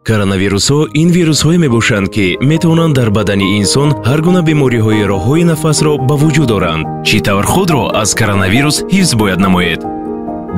Коронавирусҳо ин вирусҳое мебошанд, ки метавонанд дар бадани инсон ҳар гуна бемориҳои роҳҳои нафасро ба вуҷуд оранд. Чӣ тавр худро аз коронавирус ҳифз бояд намоед?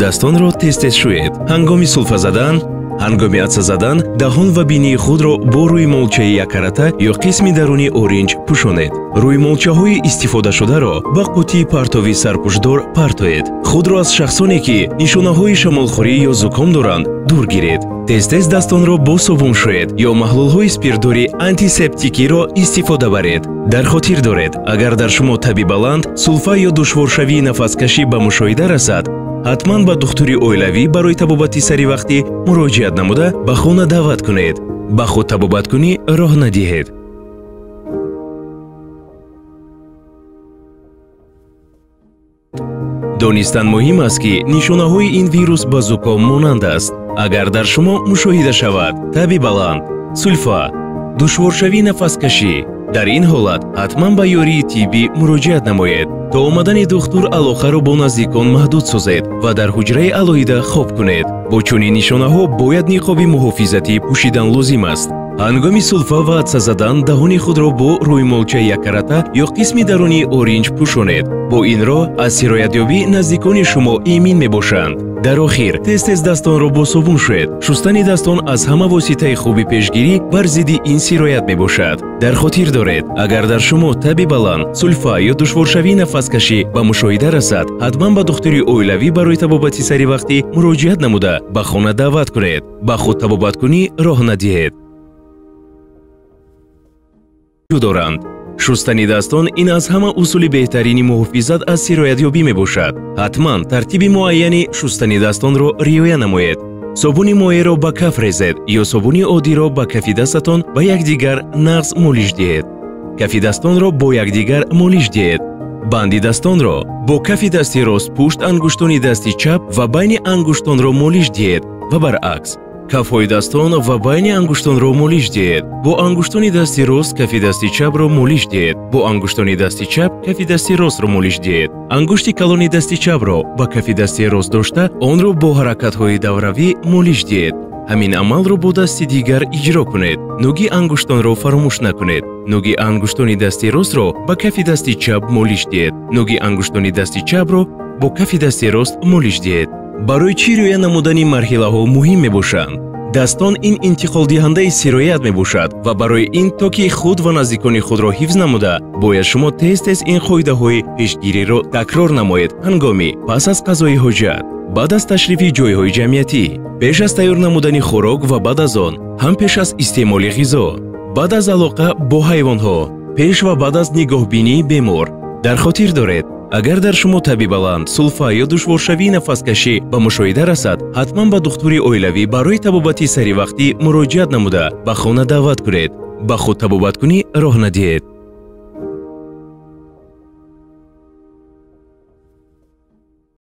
Дастонро тез-тез шӯед. Ҳангоми сулфа задан, ҳангоми атса задан, даҳон ва бинии худро бо рӯймолчаи яккарата ё қисми даруни оринҷ пӯшонед. Рӯймолчаҳои истифодашударо ба қуттии партови сарпӯшдор партоед. Худро аз шахсоне, ки нишонаҳои шамолхӯрӣ ё зуком доранд, дур гиред. Тез-тез дастонро бо собун шӯед ё маҳлулҳои спиртдори антисептикиро истифода баред. Дар хотир доред, агар дар шумо таби баланд, сулфа ё душворшавии нафаскашӣ ба мушоҳида расад, ҳатман ба духтури оилавӣ барои табобати саривақтӣ муроҷиат намуда ба хона даъват кунед. Ба худ табобаткунӣ роҳ надиҳед. Донистан муҳим аст, ки нишонаҳои ин вирус ба зуком монанд аст. Агар дар шумо мушоҳида шавад таби баланд, сулфа, душворшавии нафаскашӣ, дар ин ҳолат ҳатман ба ёрии тиббӣ муроҷиат намоед. То омадани духтур алоқаро бо наздикон маҳдуд созед ва дар ҳуҷраи алоҳида хоб кунед. Бо чунин нишонаҳо бояд ниқоби муҳофизатӣ пӯшидан лозим аст. Ҳангоми сулфа ва атса задан даҳони худро бо рӯймолчаи яккарата ё қисми дарунии оринҷ пӯшонед. Бо ин роҳ аз сироятёбӣ наздикони шумо эмин мебошанд. Дар охир тез-тез дастонро бо собун шӯед. Шустани дастон аз ҳама воситаи хуби пешгирӣ бар зидди ин сироят мебошад. Дар хотир доред, агар дар шумо таби баланд, сулфа ё душворшавии нафаскашӣ ба мушоҳида расад, ҳатман ба духтури оилавӣ барои табобати саривақтӣ муроҷиат намуда ба хона даъват кунед. Ба худ табобаткунӣ роҳ надиҳед. Доранд. Шустани дастон ин аз ҳама усули беҳтарини муҳофизат аз сироятёбӣ мебошад. Ҳатман тартиби муайяни шустани дастонро риоя намоед. Собуни моеъро ба каф резед ё собуни оддиро ба кафи дастатон ба якдигар нағз молиш диҳед. Кафи дастонро бо якдигар молиш диҳед. Банди дастонро бо кафи дасти рост пушт ангуштони дасти чап ва байни ангуштонро молиш диҳед ва баръакс. Кафҳои дастон ва байни ангуштонро молиш диҳед. Бо ангуштони дасти рост кафи дасти чапро молиш диҳед. Бо ангуштони дасти чап кафи дасти ростро молиш диҳед. Ангушти калони дасти чапро ба кафи дасти рост дошта, онро бо ҳаракатҳои давравӣ молиш диҳед. Ҳамин амалро бо дасти дигар иҷро кунед. Нуги ангуштонро фаромӯш накунед. Нуги ангуштони дасти ростро ба кафи дасти чап молиш диҳед. Нуги ангуштони дасти чапро бо кафи дасти рост молиш диҳед. Барои чӣ риоя намудани марҳилаҳо муҳим мебошанд? Дастон ин интиқолдиҳандаи сироят мебошад ва барои ин то ки худ ва наздикони худро ҳифз намуда, бояд шумо тез-тез ин қоидаҳои пешгириро такрор намоед ҳангоми пас аз қазои ҳоҷат, баъд аз ташрифи ҷойҳои ҷамъиятӣ, пеш аз тайёр намудани хӯрок ва баъд аз он, ҳам пеш аз истеъмоли ғизо, баъд аз алоқа бо ҳайвонҳо, пеш ва баъд аз нигоҳбинии бемор. Дар хотир доред, агар дар шумо таби баланд, сулфа ё душворшавии нафаскашӣ ба мушоҳида расад, ҳатман ба духтури оилавӣ барои табобати саривақтӣ муроҷиат намуда ба хона даъват кунед. Ба худ табобаткунӣ роҳ надиҳед.